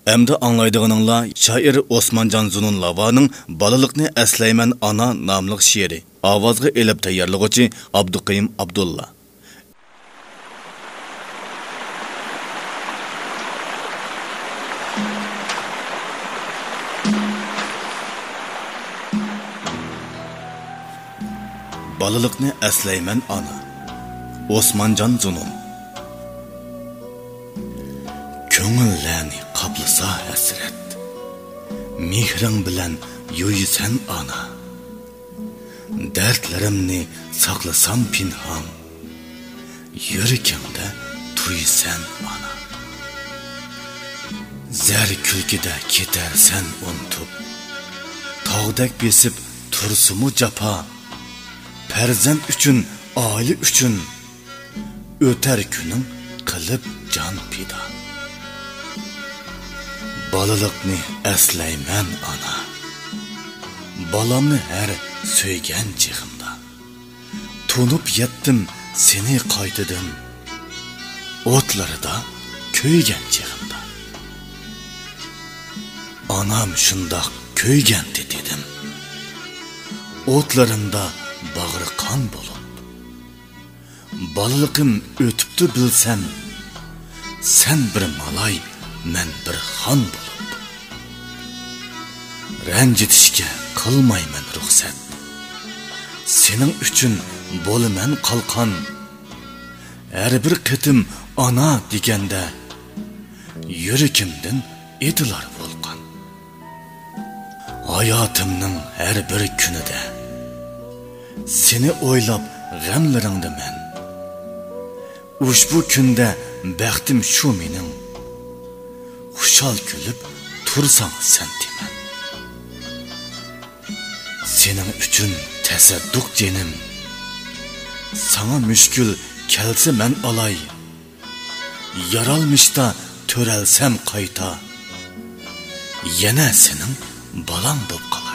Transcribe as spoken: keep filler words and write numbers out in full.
ئەمدى ئاڭلايدىغىنىڭلار شائىر ئوسمانجان زۇنۇن لاۋانىڭ بالىلىقنى ئەسلەيمەن ئانا ناملىق شېئىرى. ئاۋازغا ئېلىپ تەييارلىغۇچى ئابدۇقېيۇم ئابدۇللا. بالىلىقنى ئەسلەيمەن ئانا. ئوسمانجان زۇنۇن. كۆڭۈللەرنى قاپلىسا ھەسرەت، مېھرىڭ بىلەن يۇيىسەن ئانا. دەردلىرىمنى ساقلىسام پىنھان، يۈرىكىڭدە تۇيىسەن ئانا. زەر كۈلكىدە كېتەرسەن ئۇنتۇپ، تاغدەك بېسىپ تۇرسىمۇ جاپا. پەرزەنت ئۈچۈن، ئائىلە ئۈچۈن، ئۆتەر كۈنۈڭ قىلىپ جان پىدا. بالىلىقنى ئەسلەيمەن ئانا، بالامنى ھەر سۆيگەن چېغىمدا. تونۇپ يەتتىم سېنى قايتىدىن، ئوتلىرىدا كۆيگەن چېغىمدا. ئانام شۇنداق كۆيگەنتى دېدىم، ئوتلىرىمدا باغرى قان بولۇپ. بالىلىقىم ئۆتۈپتۇ بىلسەم، سەن بىر مالاي، مەن بىر خان بولۇپ. رەنجىتىشكە قىلمايمەن رۇخسەت، سېنىڭ ئۈچۈن بولىمەن قالقان. ھەر بىر قېتىم ئانا دېگەندە، يۈرىكىمدىن ئېتىلار ۋولقان. ھاياتىمنىڭ ھەر بىر كۈنىدە، سېنى ئويلاپ غەملىرىڭدە مەن. ئۇشبۇ كۈندە بەختىم شۇ مېنىڭ، خۇشال كۈلۈپ تۇرساڭ سەن تېمەن. سېنىڭ ئۈچۈن تەسەددۇق جېنىم، ساڭا مۈشكۈل كەلسە مەن ئالاي. يارالمىشتا تۆرەلسەم قايتا، يەنە سېنىڭ بالاڭ بوپ قالاي.